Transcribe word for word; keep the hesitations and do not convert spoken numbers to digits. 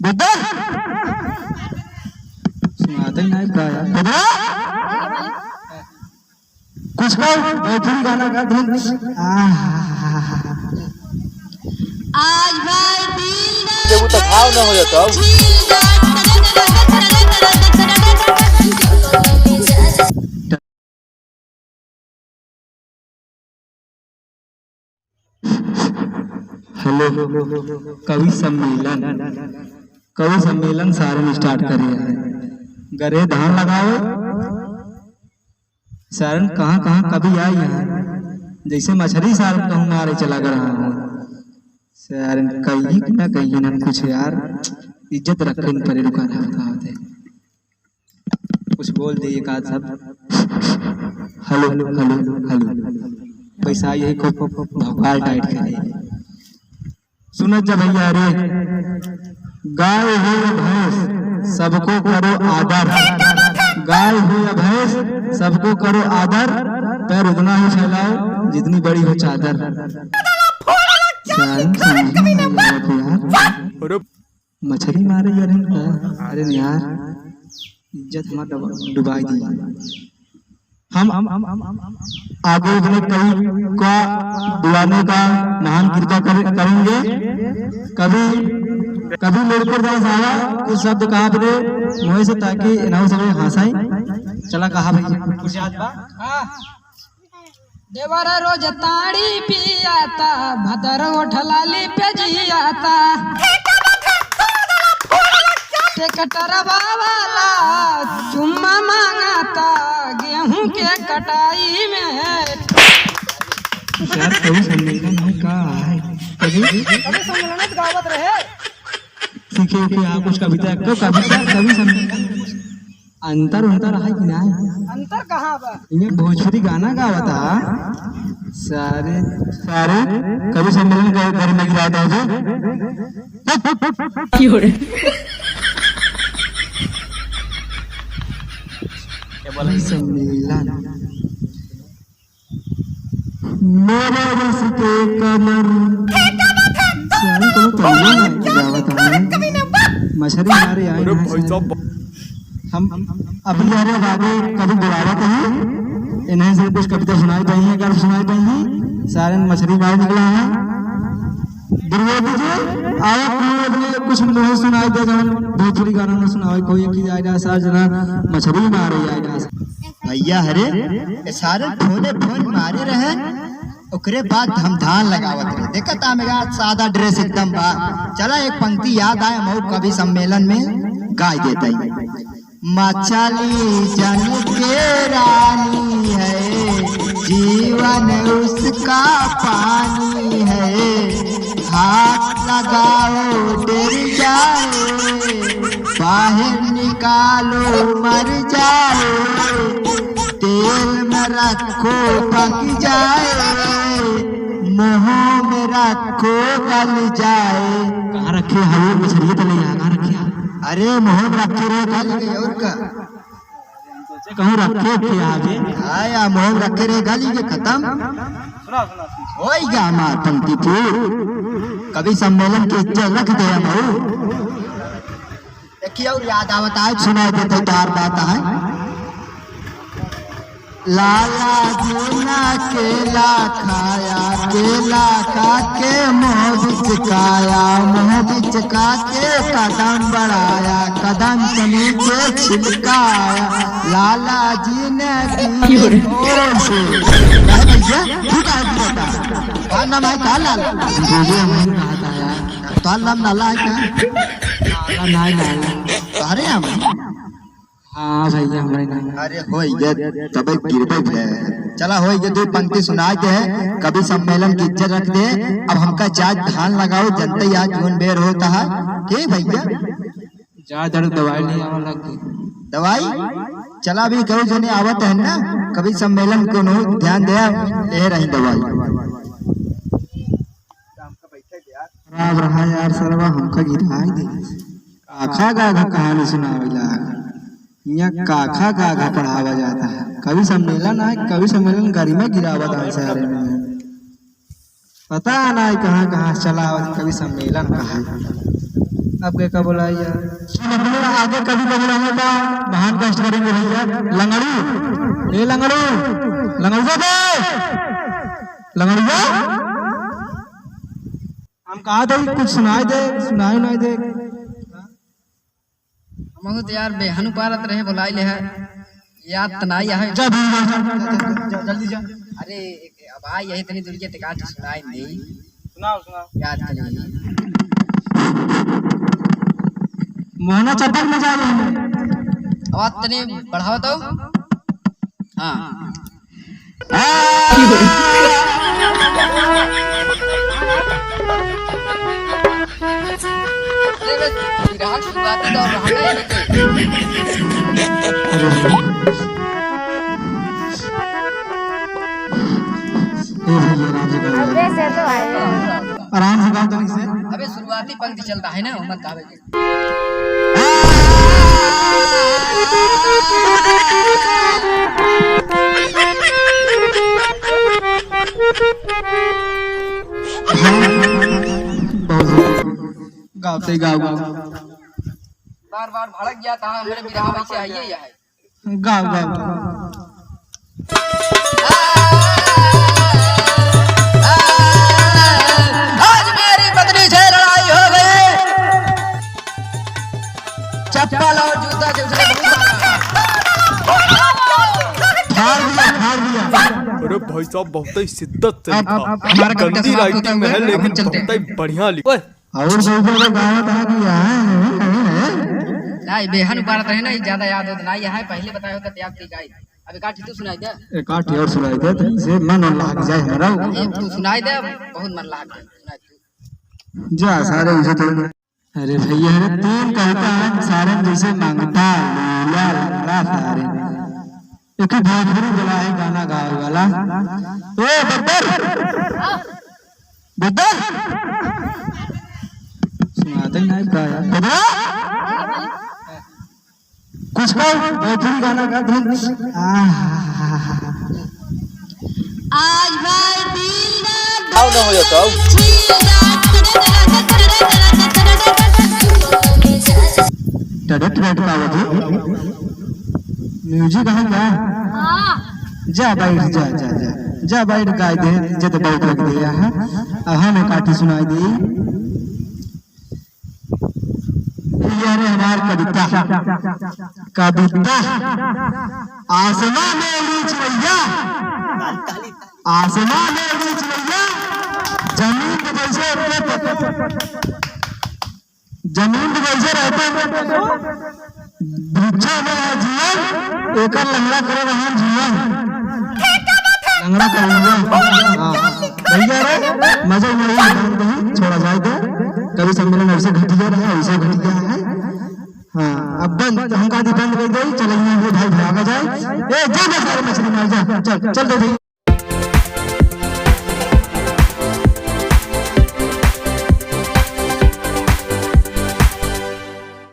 बुद्धर। सुनाते नहीं का यार। बुद्धर। कुछ कहो, भोजपुरी गाना का धुन। आह। आज भाई दिल जब वो तो भाव न हो जाता हो। हेलो, कवि सम्मेलन, कवि सम्मेलन सारन start करे हैं। गरे धान लगावे, सारन कहाँ कहाँ कवि आई हैं, जैसे मछरी सारन कहूँ मारे चला गया हूँ। सारन कहीं ना कहीं ना कुछ यार, इज्जत रखे इन परे दुकान है, बताओ दे। कुछ बोल दे एक आध शब्द। हेलो, हेलो, हेलो। पैसा यही को भोकाल tight करे। सुनत जा भैया रे, गाय हो या भैंस, सबको करो आदर। गाय हो या भैंस, सबको करो आदर। पैर उतना ही फैलाओ, जितनी बड़ी हो चादर। क्या समझ में नहीं आ रहा यार। मछरी मारे यार इनका। अरे यार, इज्जत हमार डुबा-, डुबाई दी। हम आगे अपने कवि का बुलाने का महान कृपा कर-, करेंगे। कवि, कवि लड़कोर दास आवा, कुछ शब्द कहा अपने मुँह से, ताकि इन्हों सब हंसाई। चला कहा भैया, कुछ याद बा? हाँ। देवर रोज ताड़ी पियाता, भदर ओठ लाली पे जियाता। ट्रैक्टरवा वाला चुम्मा मांगाता, गेहूं के कटाई में। यार, कवि सम्मेलन है का है? कवि? कवि सम्मेलन में गावत रहे। सीखे के आप कुछ कविता, को कविता, कवि सम्मेलन। अंतर उंतर है कि नाही? अंतर कहाँ बा? इन्हें भोजपुरी गाना गावत हा। सारे, सारे कवि सम्मेलन के घर में गिरा दो जो। क्यों रे? कवि सम्मेलन। मेरे रस के कमर। सारे तो कवियो ना गावत है। मछरी मारे आए अरे हैं भाई सारे। साहब। हम अभी अरे बाबू कभी बुलावत हैं, इन्हें से कुछ कविता सुनाई पाई है, अगर सुनाई पाई है, सारे मछरी मारे निकला है। दुर्वेदी जी, आओ, तू अपने कुछ मुँह सुनाई दे, जौन भोजपुरी गाना में सुनावे, कोई की जाएगा, सार जना मछरी मारे जाएगा। भैया हरे, ए सारे फोने फोन मारे रहे, ओकरे बाद हम धान लगावत रहे। देखत आ मेरा सादा dress एकदम बा। चला एक पंक्ति याद आए, मऊ कवि सम्मेलन में गाय देता ही। मछली जल के रानी है, जीवन उसका पानी है। हाथ लगाओ डर जाए, बाहर निकालो मर जाए, तेल में रखो पक जाए, मुंह में रखो गल जाए। कहाँ रखे हवे मछली तले यहाँ, कहाँ रखे? अरे मुंह में रखे रहे गल गए और का? कहूँ रखे के आवे। हाँ या मुंह में रखे रहे गल के खत्म। होई गया हमार पंक्ति पूरी। कवि सम्मेलन के इज्जत रख दे हम हो। देखिए और याद आवत आज सुनाई देते चार बात है। लाला जी ना केला खाया, केला खा के मुंह बिचकाया, मुंह बिचका के कदम बढ़ाया, कदम चने के छिलकाया। लाला जी ने दी क्यों रे? जोर से। कहे भैया, तू काहे गिरता? तोहार नाम है का लाला? भैया, हम कहा था यार। तोहार नाम लाला है का? लाला नहीं, लाला। अरे हम। हाँ भैया, हमरे नाम है। अरे होई गे, तबे गिरबे भे। चला होई गे, दो पंक्ति सुनाई दे, कवि सम्मेलन की इज्जत रख दे। अब हमका चार धान लगाओ, जनते आज जून बेर होता है। के भैया? जा दर्द दवाई ले आवा लग गई। दवाई? चला भी कई जने आवत है ना, कवि सम्मेलन को नो ध्यान दे, ले रही दवाई। खराब रहा यार सरवा, हमका गिराई दे। काखा गाघा कहानी सुनावेला। यहाँ काखा गाघा पढ़ावा जाता है। कवि सम्मेलन आए, कवि सम्मेलन गरिमा गिरावत है सारे में। पता नहीं कहाँ कहाँ चला आवत कवि सम्मेलन कहाँ। आपके का बोला यार? हम अपने आगे कभी बदलाव का महान कष्ट करेंगे भैया। लंगड़ू, ए लंगड़ू, लंगड़ू बे, लंगड़ू बे। हम कहा थे कुछ सुनाई दे, सुनाई नहीं दे। हमहू तो यार बेहन उपारत रहे, बोलाई ले है, याद त नाई आहे। जा, जा, जा, जा, जा, जल्दी जा। अरे, अब आई यही तनी दूर के, ते काट सुनाई दे। सुनाओ, सुनाओ। याद करी। मोहना चप्पल में जा रहे हैं। आवाज तनी बढ़ाओ तो। हाँ। ए भैया, आराम से गाओ। अबे से तो आए। आराम से गाओ तनी से। अबे शुरुआती पंक्ति चलता है ना, मत गावे के। गावते गाओ, गाओ। बार बार भड़क गया था, हमरे बिरहा में से आइए या है। गाओ, गाओ, गाओ। आज मेरी पत्नी से लड़ाई हो गई, चप्पल और जूता से उसने बहुत मारा। फाड़ दिया, फाड़ दिया। अरे भाई साहब, बहुत ही शिद्दत से अब, लिखा। अब हमारा कविता गंदी समाप्त होता writing में हुआ है, है, लेकिन हम चलते बहुत ही हैं। बढ़िया लिखा। और कोई को गावत है कि यहाँ है? नहीं, बेहन उपारत रहे ना, ये ज्यादा याद होत ना, यहाँ पहले बताया होता तो याद की गाई। अब एक आठ तू सुनाई दे। एक आठ और सुनाई दे, तो इसे मन और लाग जाए हमारा। एक तू सुनाई दे, बहुत मन लाग जाए, सुनाई तू। जा, सारे उसे तो। अरे भैया, अरे तीन कविता है, सारे जैसे मांगता, लूला, लंगड़ा, सारे। एक ही भोजपुरी बोला है गाना गावे वाला। ए, बब्बर! बब्बर! सुनाते ही नहीं का यार। बब्बर! कुछ कहो, भोजपुरी गाना गा दे। आह। आज भाई दिल ना आओ ना हो जाता, आओ। टडट टडट का आवत है। Music है क्या? हाँ। जा बैठ, जा, जा, जा। जा बैठ, गाय दे, जद बहुत लग गया है। अब हम एक आठी सुनाई दी। ये रे हमार कविता, कविता। आसमां में उड़ी चिड़ैया, आसमां में उड़ी चिड़ैया, जमीन के जैसे उड़े पतंग। जमीन के जैसे रहते हैं, वृक्षा में है जीवन, एकर लंगड़ा करे रहन जीवन। लंगड़ा करे जीवन। हाँ, हाँ। भैया रे, मजा नहीं आया, बंद नहीं, छोड़ा जाए दे। कवि सम्मेलन ऐसे घटिया रहा, ऐसे घटिया है। हाँ, अब बंद, हम कहा दी बंद कर दे, चलेंगे ये भाई भागा जाए। ए, जा बस, मछली मार, जा, चल, चल दे भाई।